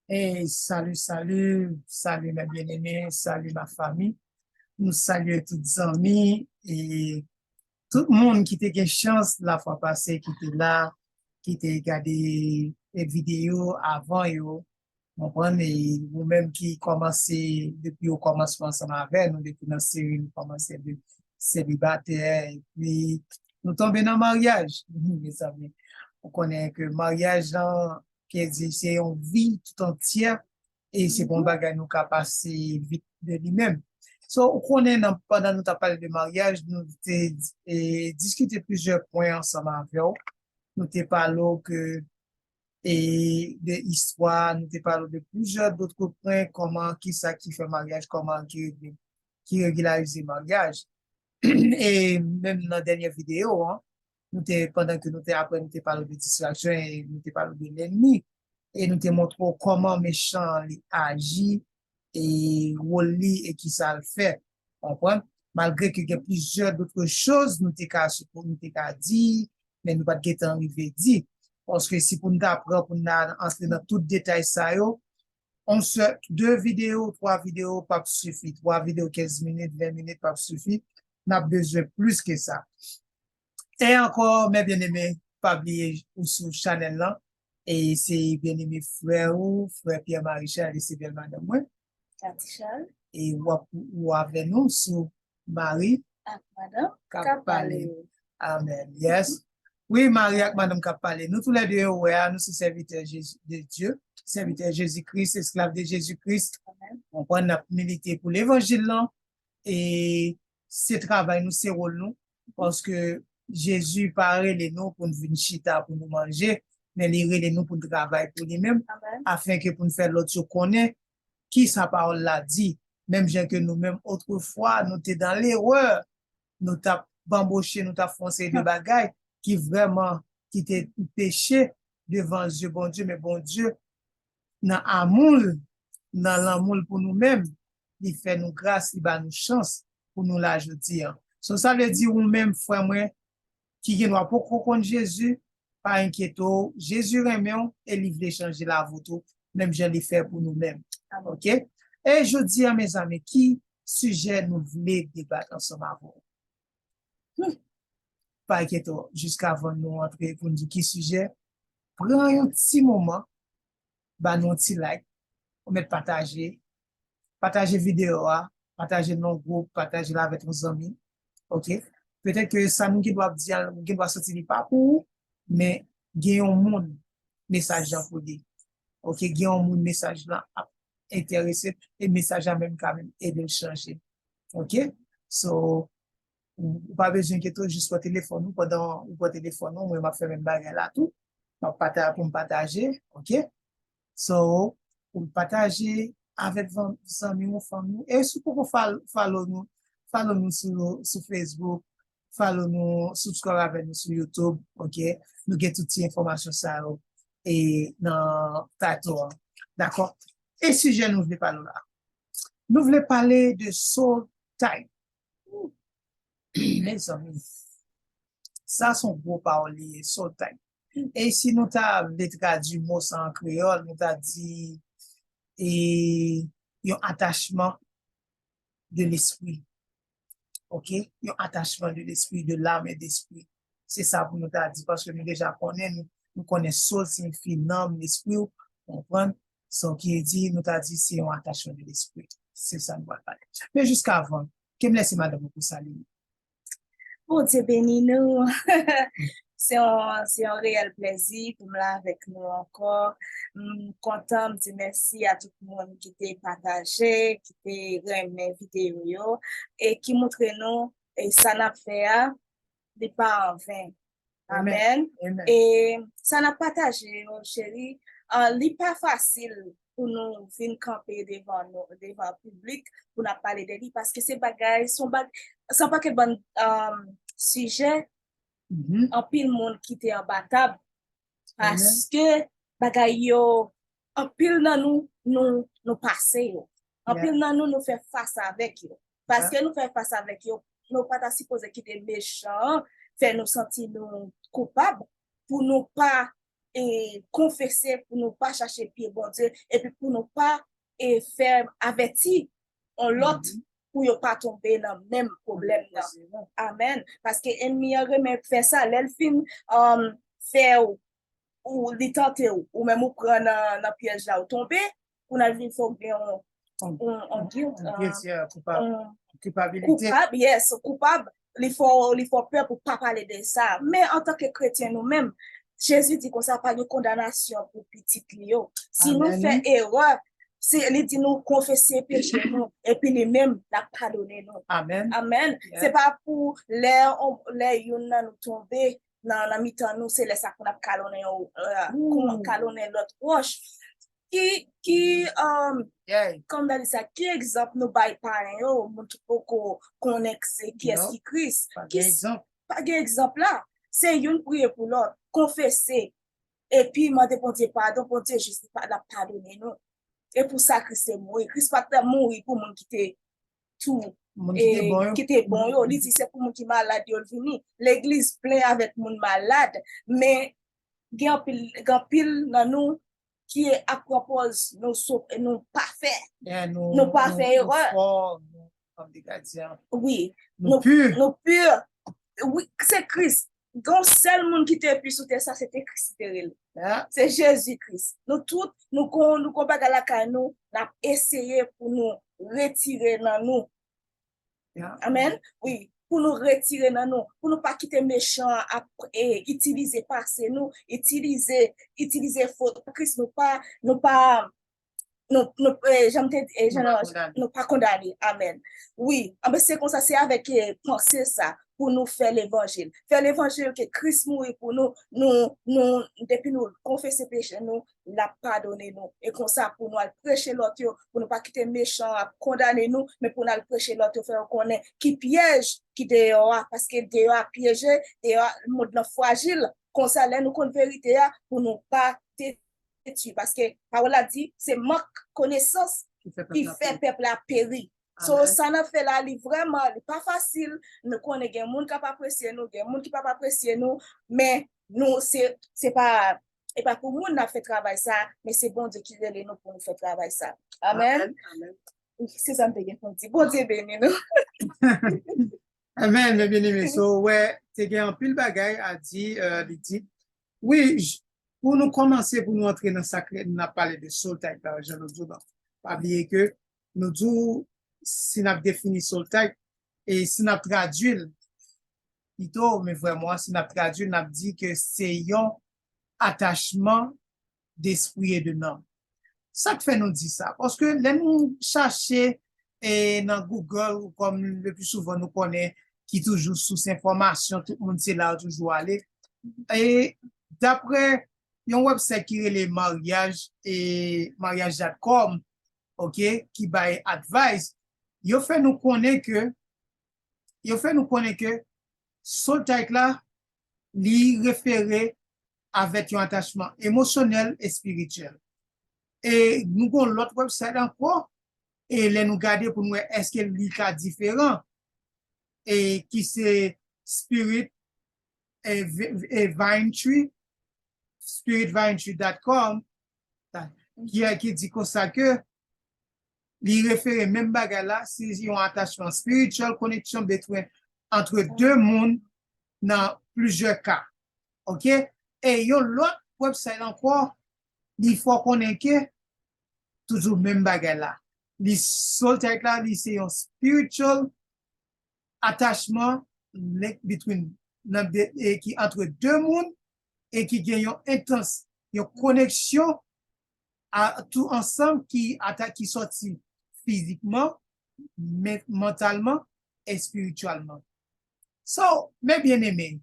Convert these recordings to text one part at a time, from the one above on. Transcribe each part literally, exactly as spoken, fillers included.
Hey, salut, salut, salut mes bien-aimés, salut ma famille. Nou salye tout zanmi e tout moun ki te gen chans lafwa pase, ki te la, ki te gade e videyo avan yo. Konprann? E ou menm ki kòmanse depi o kòmansman ansanm avè nou, depi nan seri nou kòmanse de selibatè, epi nou tonbe nan maryaj, mezanmi. Ou konnen ke maryaj lan, ke di, se yon vi tout antyè, e se pa yon bagay nou ka pase vit de li menm. So, ou konnen, nan, pandan nou t ap pale de maryaj, nou te e, diskite plizyè pwen ansanm avè w. Nou te pale w ke e, de istwa, nou te pale w de plizyè dòt pwen, kòman, kisa ki fè maryaj, kòman ki regle, ki regilarize maryaj. E menm nan dènye videyo an, nou te, pandan ke nou te aprann, nou te pale w de distraksyon e nou te pale w de lènmi. E nou te montre w kòman mechan an li aji, e wòl li e kisa l fè. Konprann? Malgre ke gen plizyè dòt choz nou te ka, nou te ka di, men nou pa t gentan rive di. Paske si pou n ta pran, pou n ta antre nan tout detay sa yo, on sèl, de videyo, twa videyo p ap sifi. Twa videyo kenz minit, ven minit p ap sifi. N ap bezwen plis ke sa. E ankò, mes bien-aimés, pa bliye ou sou chanèl lan. E se bien-aimé frè ou, frè Pierre Marie Charles, e se bèl madanm mwen. Cathy Charles. E w ap, ou avè nou sou Mari ak Madanm k ap pale. Amen. Yes. Wi, Mari ak Madanm k ap pale. Nou toulède yo wè a, nou se sèvitè Jezi, de Dye, sèvitè Jezi Kris, esklav de Jezi Kris. Amen. Konprann, n ap milite pou levanjil lan. E se travay nou, se wòl nou. Paske Jezi pa rele nou pou n vin chita, pou nou manje, men li rele nou pou n travay pou li menm, afen ke pou n fè lòt yo konnen kisa pawòl la di. Menm jan ke nou menm, otrefwa, nou te dan lerè, nou t ap banboche, nou t ap fè yon seri de bagay ki vrèman, ki te peche devan zye Bondye, men Bondye, nan amou l, nan lanmou l pou nou menm, li fè nou gras, li ba nou chans pou nou la jodi a. So, sa vle di ou menm, frè mwen, ki gen dwa poko konn Jezi, pa enkyete w, Jezi renmen w e li vle chanje lavi w tou, menm jan li fè pou nou menm. Amen. Oke? E jodi a, mezanmi, ki sijè nou vle debat ansanm avè w? Hmm. Pa enkyete w, jiskavan nou antre pou n di ki sijè, pran yon ti moman, ba nou yon ti like, ou mèt pataje, pataje videyo a, pataje l nan gwoup, pataje l avèk yon zanmi. Oke? Petèt ke sa nou gen dwa ap di a, ou gen dwa santi li pa pou ou, men gen yon moun mesaj lan pou li. Oke? Gen yon moun mesaj lan ap enterese, e mesaj la menm ka menm ede l chanje. Oke? So, ou, ou pa bezwen enkyete w, jis pran telefòn ou, pandan ou pran telefòn ou, mwen m ap fè menm bagay la tou. M ap pata-, pou m pataje, oke? So, ou pataje avèk van-, zanmi w, fanmi w. E si w poko fol-, follow nou, follow nou sou, sou Facebook, follow nou, subscribe avèk nou sou YouTube, oke? Nou gen tout ti enfòmasyon sa yo e nan title an. Dakò? E sijè nou vle pale la? Nou vle pale de soul tie. Mezanmi, sa se yon gwo pawòl li ye, soul tie. E si nou ta vle tradui mo sa an kreyòl, nou ta di, e, yon atachman de lespri. Oke? Yon atachman de lespri, de l'âme et d'esprit. Se sa pou nou ta di, paske nou deja konnen, nou, nou konnen soul siyifi nanm, lespri w, konprann? Sa ki di, nou ta di se yon atachman de lespri. Se sa nou pral pale. Men jiskavan, ke m lese madanm mwen pou salye nou. Bondye beni nou. Se yon, se yon reyèl plèzi pou m la avèk nou ankò. M kontan, m di mèsi a tout moun ki te pataje, ki te renmen videyo yo, e ki montre nou, e sa n ap fè a, li pa anven. Amen. Amen. Amen. E sa n ap pataje yo, cheri, ah, li pa fasil pou nou vin kanpe devan nou, devan piblik, pou n ap pale de li, paske se bagay, se yon bag-, se yon pakèt bann, um, sijè, anpil moun kite anba tab, paske bagay yo, anpil nan nou, nou, nou pase yo. Anpil nan nou, nou fè fas avèk yo. Paske nou fè fas avèk yo, nou pa ta sipoze kite mechan an fè nou santi nou koupab pou nou pa e konfese, pou nou pa chache pye Bondye, epi pou nou pa e fè avèti yon lòt pou yo pa tonbe nan menm pwoblèm nan. Amèn. Paske ènmi an renmen fè sa, lè l fin um, fè w, ou li tante w, ou menm ou pran nan, nan pyèj la, ou tonbe, pou nan vin fè w gen yon, yon, yon guilt, yon, yes, yeah, koupab, yon koupabilite. Koupab, yes, koupab, li fè w, li fè w pè pou pa pale de sa. Men antanke kretyen nou menm, Jezi di konsa pa gen kondanasyon pou pitit li yo. Si nou fè erè, se li di nou konfese peche nou, epi li menm l ap padone nou. Amèn. Amèn. Yeah. Se pa pou lè, lè youn nan nou tonbe nan, nan mitan nou, se lè sa pou n ap kalonnen yon, euh, kalonnen lòt wòch. Ki, ki, um, kòm nan li sa, ki egzanp nou bay payen yo, moun ki poko konnen se kiyès ki Kris? Pa gen egzanp. Pa gen egzanp la. Se youn priye pou lòt, konfese, epi mande Bondye padon, Bondye jis li pa, l ap padone nou. E pou sa Kris te mouri. Kris pa t mouri pou moun ki te tou, moun ki te bon yo. Ki te bon yo. Li di se pou moun ki malad yo l vini. Legliz plen avèk moun malad, men gen anpil, gen anpil nan nou ki ap pran pòz nou so, nou pafè. Yeah, nou, nou pa fè erè. Wi. Nou pi. Nou pi. Wi, se Kris. Gen yon sèl moun ki te pi sou tè sa, se te Kris ki te rele. Yeah. Se Jezi Kris. Nou tout, nou gon, nou gon bagay lakay nou, n ap eseye pou nou retire nan nou. Yeah. Amèn. Wi, pou nou retire nan nou, pou nou pa kite mechan an ap e, itilize pase nou, itilize, itilize fot Kris, nou pa, nou pa, nou, nou, e, jan m te di, e, jan nou pa kondane. Amèn. Wi, anben se konsa, se avèk e, panse sa pou nou fè levanjil. Fè levanjil ke Kris mouri pou nou, nou, nou, depi nou konfese peche nou, l ap padone nou. E konsa pou nou al preche lòt yo, pou nou pa kite mechan an ap kondane nou, men pou nou al preche lòt yo, fè yo konnen ki pyèj ki deyò a, paske deyò a pyeje, deyò a, mond lan frajil. Konsa, lè nou konn verite a, pou nou pa teti, paske pawòl la di, se mank konesans ki fè pèp la peri. So, sa n ap fè la, li vrèman, li pa fasil. Nou konnen gen moun k ap apresye nou, gen moun ki p ap apresye nou, men nou, se, se pa, e pa pou moun n ap fè travay sa, men se Bondye ki rele nou pou nou fè travay sa. Amèn. Amèn. Amèn. Se sa m te gen pou m di. Bondye beni nou. Amèn, men byeneme. So, wè, te gen anpil bagay a di, euh, li di. Wi, j- pou nou kòmanse, pou nou antre nan sa ke n ap pale de soul ties la, jan nou di w la. Pa bliye ke nou di w, si n ap defini soul ties, e si n ap tradui l, pito, men vrè mo a, si n ap tradui l, n ap di ke se yon atachman despri e de nanm. Sa k fè nou di sa? Paske lè nou chache e nan Google, kòm le pli souvan nou konnen, ki toujou sous enfòmasyon, tout moun se la yo toujou ale. E daprè yon website ki rele maryaj, e maryaj dot com, oke, ki bay advice, yo fè nou konnen ke, yo fè nou konnen ke soul ties la, li refere avèk yon atachman emosyonèl, espirityèl. E nou gon lòt website ankò, e lè nou gade pou nou wè èske li ka diferan, e ki se Spirit, e, V- e Vine Tree, spirit vine tree dot com, ki, ki di konsa ke li refere menm bagay la, se yon atachman spiritual connection between, entre deux moun nan plizyè ka. Oke? E yon lòt website ankò, li fè w konnen ke toujou menm bagay la. Li soul ties la, li se yon spiritual atachman link between nan de, e ki antre de moun e ki gen yon entans, yon koneksyon a, tou ansanm ki ata ki sòti fizikman, men- mantalman, espirityèlman. So, mes bien-aimés,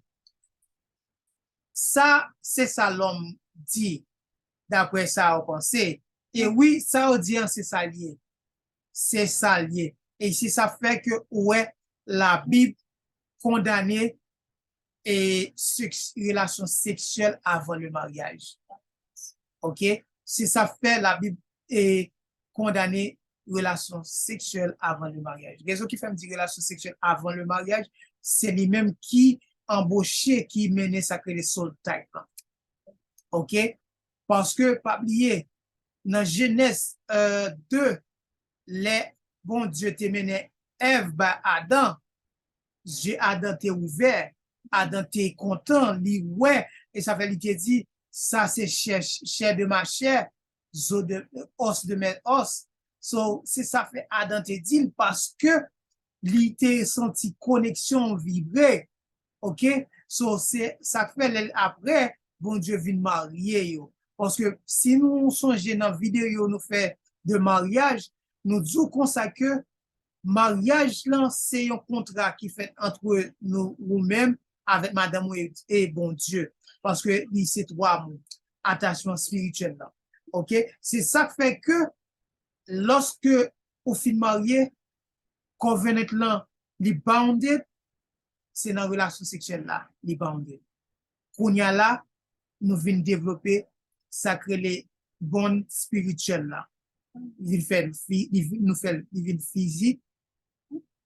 sa se sa lòm di, daprè sa yo panse. E wi, sa yo di an, se sa l ye. Se sa l ye. E se sa fè ke ou wè Labib kondane e sèks- relasyon seksyèl avan le maryaj. Oke? Se sa fè Labib e kondane relasyon seksyèl avan le maryaj. Rezon ki fè m di relasyon seksyèl avan le maryaj, se li menm ki anboche, ki mennen sa k rele soul ties lan. Ok? Paske, pa bliye, nan Jenèz, euh, de, lè Bondye te mennen Èv bay Adan, je Adan te ouvè, Adan te kontan, li wè, e sa fè li te di, sa se chè, chè de ma chè, zo de, os de mes os. So, se sa fè Adan te di l, paske li te santi koneksyon vibre. Ok? So, se sa k fè lè l apre, Bondye vin marye yo. Paske si nou sonje nan videyo nou fè de maryaj, nou di w konsa ke maryaj lan se yon kontra ki fèt antre nou, ou menm, avèk madanm ou e, e Bondye. Paske li se twa moun. Atachman espirityèl lan. Ok? Se sa k fè ke lòske ou fin marye, covenant lan, li bounded, se nan relasyon seksyèl la, li bounded. Kounya la, nou vin devlope sa k rele bond spirityèl la. Li vin fè, li, li vin, nou fè, li vin fizik,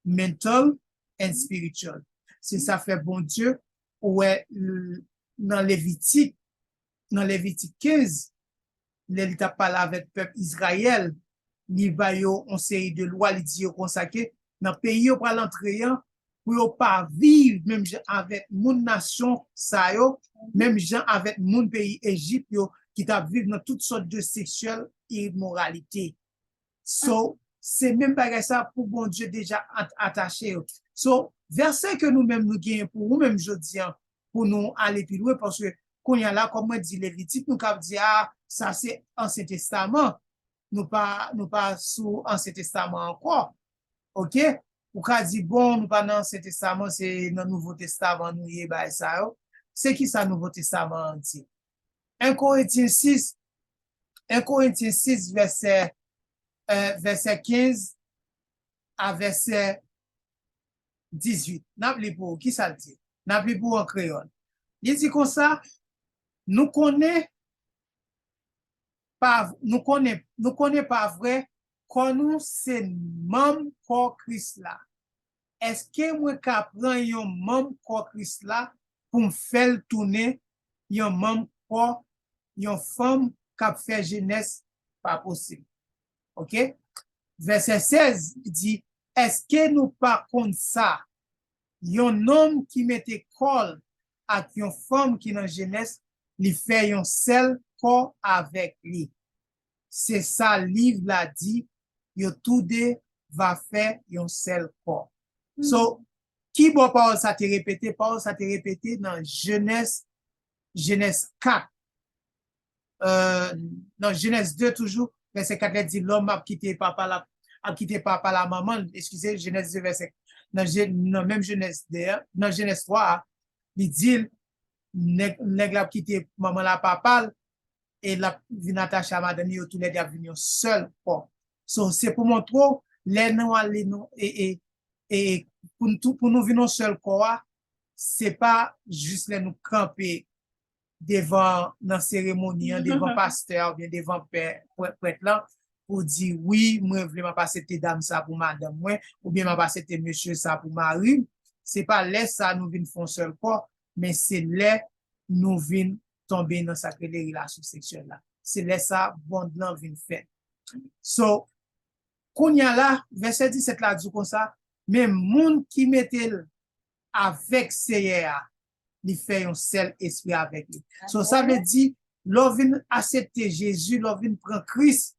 mental, and spiritual. Se sa fè Bondye, ou wè, l-, nan Levitik, nan Levitik kenz, lè li t ap pale avèk pèp Izrayèl, li ba yo yon seri de lwa, li di yo konsa ke nan peyi yo pral antre an, pou yo pa viv menm jan avèk moun nasyon sa yo, menm jan avèk moun peyi Ejip yo, ki t ap viv nan tout sòt de seksyèl e imoralite. So, se menm bagay sa pou Bondye deja at-, atache yo. So, vèsè ke nou menm nou genyen pou ou menm jodi an, pou nou ale pi lwen, paske kounye a la, kòm mwen di Levitik, nou kab di, a, sa se Ansyen Testaman. Nou pa, nou pa sou Ansyen Testaman ankò. Ok? Ou ka di, bon, nou pa nan Ansyen Testaman, se nan Nouvo Testaman nou ye, bagay sa yo. Se ki sa Nouvo Testaman an di? En Korentyen sis, en Korentyen sis, vèsè, euh, vèsè kenz a vèsè dizuit. N ap li pou ou. Ki sa l di? N ap li pou ou an kreyòl. Li di konsa, nou konnen pa, nou konnen, nou konnen pa vre, kò nou se manm kò Kris la. Èske mwen ka pran yon manm kò Kris la pou m fè l tounen yon manm kò yon fanm k ap fè jenès? Pa posib. Ok? Vèsè sèz di, èske nou pa konn sa? Yon nonm ki mete kò l ak yon fanm ki nan jenès, li fè yon sèl kò avèk li. Se sa liv la di, yo toude va fè yon sèl kò. So, ki bò pawòl sa te repete? Pawòl sa te repete nan Jenèz, Jenèz kat. Euh, nan Jenèz de toujou, vèsè kat la di, lòm ap kite papa l, ap kite papa l a manman l, eskize, Jenèz de vèsè, nan Je-, nan menm Jenèz de a, nan Jenèz twa a, li di l, nèg, nèg la ap kite manman l a papa l, e l ap vin atache a madanm li, yo toulède ap vin yon sèl kò. So, se pou montre w, lè nou ale, nou, e, e, e pou n tou, pou nou vin yon sèl kò a, se pa jis lè nou kanpe devan, nan seremoni an, devan pastè a oubyen devan pè, prè-, prèt lan, pou di, wi, mwen vle m ap aksepte dam sa pou madanm mwen, oubyen m ap aksepte mesye sa pou mari m. Se pa lè sa nou vin fè yon sèl kò, men se lè nou vin tonbe nan sa k rele relasyon seksyèl la. Se lè sa bond lan vin fèt. So, kounye a la, vèsè disèt la di konsa, men moun ki mete l avèk Seyè a, li fè yon sèl espri avèk li. So, sa vle di, lè w vin aksepte Jezi, lè w vin pran Kris,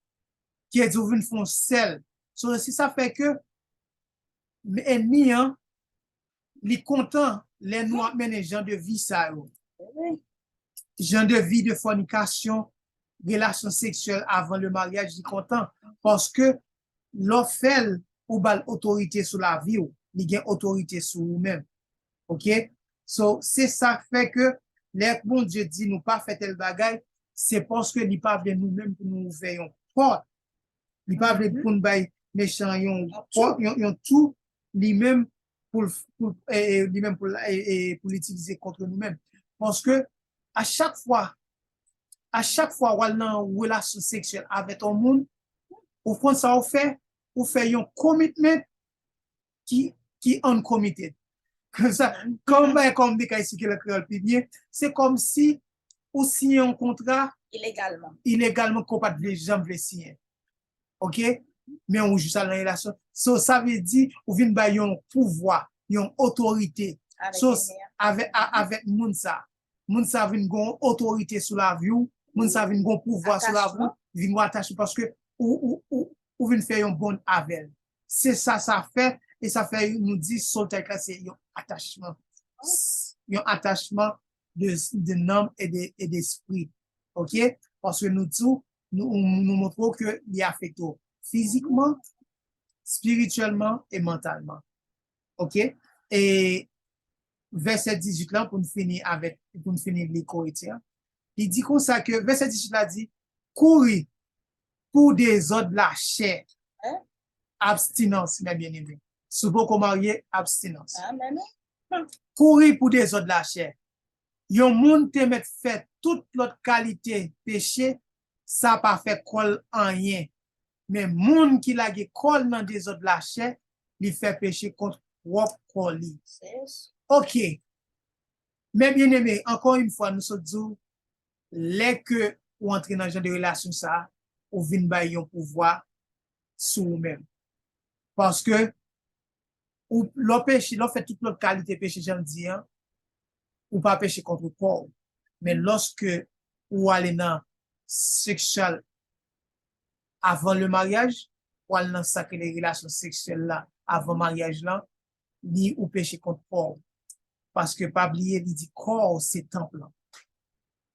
ki di w vin fè yon sèl. So, se sa fè ke enmi an, li kontan lè nou ap mennen jan de vi sa yo. Jan de vi de fònikasyon, relasyon seksyèl avan le maryaj, li kontan. Paske lè w fè l, ou ba l otorite sou lavi w. Li gen otorite sou ou menm. Ok? So, se sa k fè ke lè Bondye di nou pa fè tèl bagay, se paske li pa vle nou menm pou nou ouvè yon pòt. Li pa vle pou n bay mechan yon pòt, yon, yon tou, li menm pou l, pou, e, e, li menm pou l, e, e, pou l itilize kont nou menm. Paske a chak fwa, a chak fwa w al nan relasyon seksyèl avèk yon moun, ou konn sa w fè, ou fè yon commitment ki, ki uncommitted. Konsa, kòm bay kòm de ka esplike l an kreyòl pi byen, se kòmsi ou siyen yon kontra ilegalman, ilegalman ke w pa t vle janm vle siyen. Oke? Men ou jis al nan relasyon. So, sa vle di, ou vin bay yon pouvwa, yon otorite. Avèk So, ennmi an. avè, a, avèk moun sa. Moun sa vin gon otorite sou lavi w, moun sa vin gon pouvwa sou lavi w, Atachman. vin gon atachman paske ou, ou, ou, ou vin fè yon bond avè l. Se sa sa fè, e sa fè nou di soul tie la se yon atachman. Yon atachman de, de nanm e de, e despri. Oke? Paske nou di w, nou, nou montre w ke li afekte w fizikman, espirityèlman e mantalman. Oke? E vèsè dizuit lan, pou n fini avèk, pou n fini li Korentyen an, li di konsa ke vèsè dizuit la di, kouri pou dezòd lachè. Hein? Abstinans, mes bien-aimés. Si w poko marye, abstinans. Amen. Kouri pou dezòd lachè. Yon moun te mèt fè tout lòt kalite peche, sa pa fè kò l anyen. Men moun ki lage kò l nan dezòd lachè, li fè peche kont pwòp kò li. Oke. Men byeneme, ankò yon fwa, nou sot di w, lè ke ou antre nan jan de relasyon sa, ou vin bay yon pouvwa sou ou menm. Paske ou, lè w peche, lè w fè tout lòt kalite peche, jan m di an, ou pa peche kont kò w. Men lòske ou ale nan seksyèl avan le maryaj, ou al nan sa k rele relasyon seksyèl la avan maryaj lan, li ou peche kont kò w. Paske pa bliye, li di kò w se tanp lan.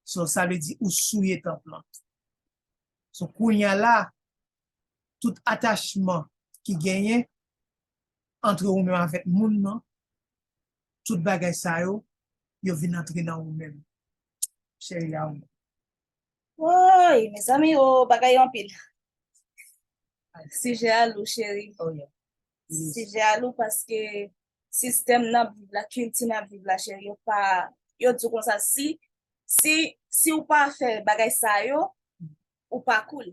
So, sa vle di ou souye tanp lan. So, kounye a la, tout atachman ki genyen antre ou menm avèk moun nan, tout bagay sa yo, yo vin antre nan ou menm. Cheri a ou menm. Woy, mezanmi, o, bagay yo anpil. Sijè a lou, cheri. Oh, yeah. Sijè a lou paske sistèm n ap viv la, kilti n ap viv la, cheri, yo pa, yo di w konsa, si, si, si w pa fè bagay sa yo, ou pa cool.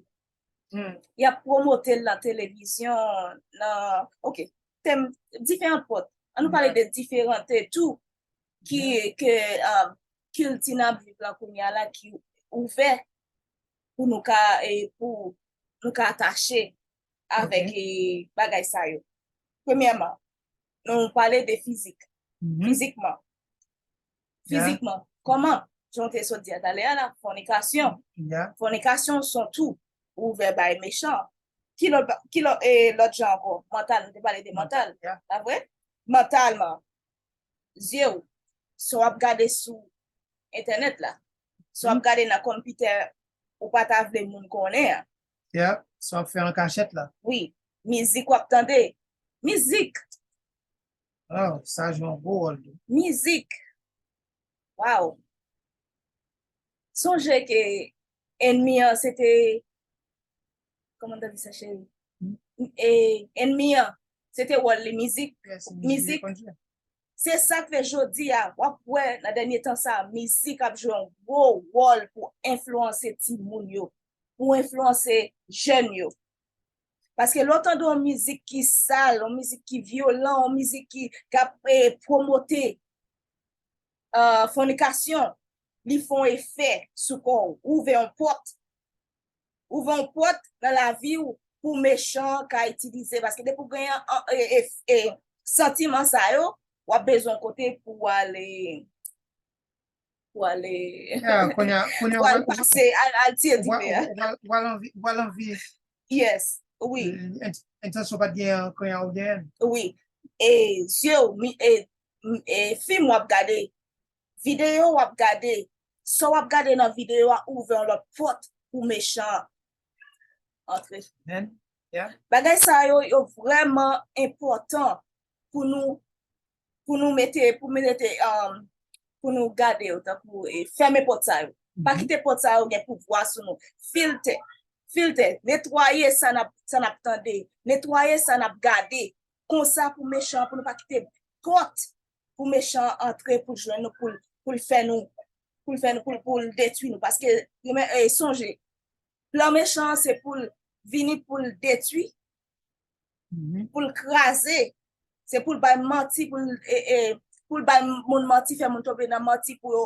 Hmm. Y ap pwomote l nan televizyon, nan, oke, tèm, diferan pòt. An nou pale de diferan tou ki, ke, um, kilti n ap viv la kounye a la ki ouvè pou nou ka, e, pou nou ka atache avèk, e, bagay sa yo. Premyèman, nou pale de fizik. Fizikman. Fizikman. Kòman? Jan w te sot di a talè a la, fònikasyon. Fònikasyon se yon tou ouvè bay mechan. Ki lòt ba-, ki lòt, e, lòt jan ankò? Mantal, nou te pale de mantal. Pa vre? Mantalman, zye w, sa w ap gade sou entènèt la, sa w ap gade nan konpitè ou pa ta vle moun konnen an. Yeah, sa w ap fè an kachèt la. Wi, mizik w ap tande. Mizik! Oh, sa jwe yon gwo wòl tou. Mizik! Waw! Sonje ke ènmi an se te, kòman ta di sa, cheri? E, ènmi an, se te wòl li, mizik. Mizik. Se sa k fè jodi a, w ap wè nan dènye tan sa, mizik ap jwe yon gwo wòl pou enfliyanse timoun yo, pou enfliyanse jèn yo. Paske lè w tande yon mizik ki sal, yon mizik ki vyolan, yon mizik ki, k ap, e, pwomote, e, fònikasyon, li fè yon efè sou kò w. Ou ouvè yon pòt. Ouvè yon pòt nan lavi w pou mechan an ka itilize. Paske depi w genyen an, e, e, e, santiman sa yo, w ap bezwen kote pou w ale, pou w ale, pou w al pase, al, al tire dife a. W al anvi, w al anvi. Yes, wi. Entansyon pa t genyen, kounye a ou genyen. Wi. E, zye w, mi, e, m, e, fim w ap gade, videyo w ap gade, sa w ap gade nan videyo a ouvè yon lòt pòt pou mechan an antre. Amen. Yeah. Bagay sa yo, yo vrèman enpòtan pou nou, pou nou mete, pou mete, um, pou nou gade yo, tankou, e, fèmen pòt sa yo. Pa kite pòt sa yo gen pouvwa sou nou. Filtè, filtè, netwaye sa n ap, sa n ap tande, netwaye sa n ap gade. Konsa pou mechan an, pou nou pa kite pòt pou mechan an antre, pou l jwenn nou, pou l, pou l fè nou, pou l fè nou, pou l, pou l detwi nou. Paske, e, sonje, plan mechan an se pou l vini, pou l detwi, pou l kraze, se pou l bay manti, pou l, e, e, pou l bay moun manti, fè moun tonbe nan manti, pou yo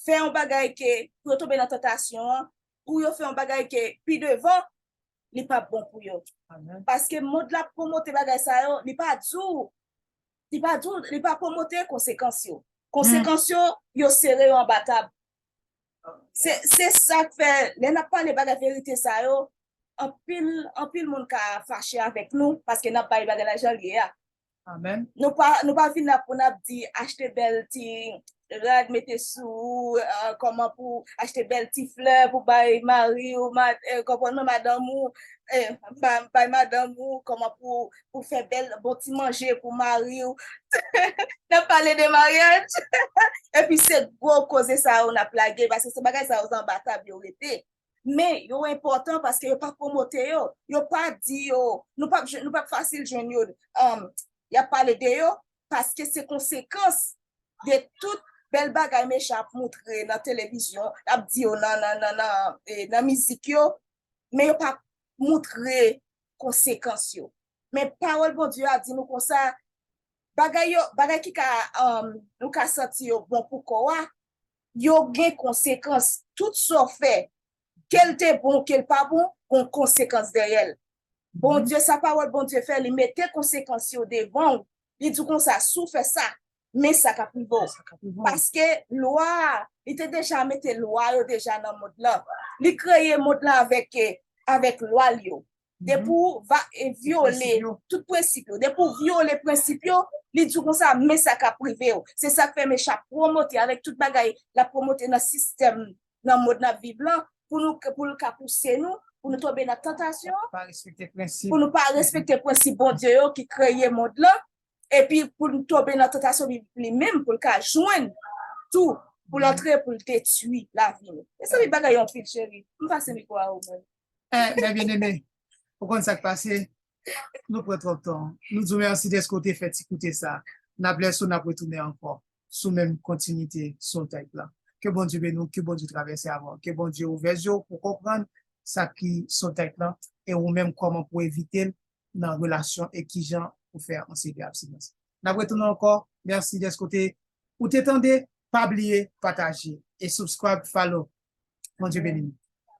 fè yon bagay ke pou yo tonbe nan tantasyon an, ou yo fè yon bagay ke pi devan, li p ap bon pou yo. Paske mond la pwomote bagay sa yo, li pa di w, li pa di w, li pa pwomote konsekans yo. Konsekans yo, yo sere yo anba tab. Se, se sa k fè, lè n ap pale bagay verite sa yo, anpil, anpil moun ka fache avèk nou, paske n ap bay bagay la jan l ye a. Amen. Nou pa, nou pa vin la pou n ap di achte bèl ti rad mete sou ou, euh, kòman pou achte bèl ti flè pou bay mari ou, ma, euh, konprann mwen, madanm ou, euh, bay, bay madanm ou, kòman pou, pou fè bèl bon ti manje pou mari ou. N ap pale de maryaj. Epi se gwo koze sa yo n ap lage, paske se bagay sa yo anba tab yo rete. Men yo enpòtan paske yo pa pwomote yo. Yo pa di yo, nou p ap, nou p ap fasil jwenn yo, um, y ap pale de yo, paske se konsekans de tout bèl bagay mechan ap moutre nan televizyon, ap di yo nan, nan, nan, nan, eh, nan mizik yo, men yo pa moutre konsekans yo. Men pawòl Bondye a di nou konsa, bagay yo, bagay ki ka, um, nou ka santi yo bon pou kò a, yo gen konsekans. Tout sa w fè, ke l te bon, ke l pa bon, gon konsekans dèyè l. Bondye, sa pawòl Bondye fè, li mete konsekans yo devan w. Li di w konsa, si w fè sa, men sa k ap rive w. Paske lwa a, li te deja mete lwa yo deja nan mond lan. Li kreye mond lan avèk, eh, avèk lwa l yo. Depi w va, eh, vyole tout prensip yo, depi w vyole prensip yo, li di w konsa, men sa k ap rive w. Se sa k fè mechan ap pwomote avèk tout bagay l ap pwomote nan sistèm, nan mond n ap viv lan, pou nou, pou l ka pouse nou, pou nou tonbe nan tantasyon, pou nou pa respekte prensip Bondye yo ki kreye mond lan, epi pou nou tonbe nan tantasyon li, li menm, pou l ka jwenn tou, pou l antre, pou l detwi lavi nou. Mezanmi, bagay yo anpil, cheri. M pase mikwo a ou menm. Eh, mè byeneme, ou konn sa k pase? Nou pran twòp tan. Nou di w mèsi dèske w te fè ti koute sa. N ap lèse w, n ap retounen ankò sou menm kontinite Soul Tight lan. Ke Bondye beni w, ke Bondye travèse avè w, ke Bondye ouvè zye w pou konprann sa ki Soul Tight lan, e ou menm kòman pou evite l nan relasyon e kijan pou fè yon seri de abstinans. N ap retounen ankò. Mèsi dèske w te, ou te tande. Pa bliye pataje e subscribe, follow. Bondye beni nou.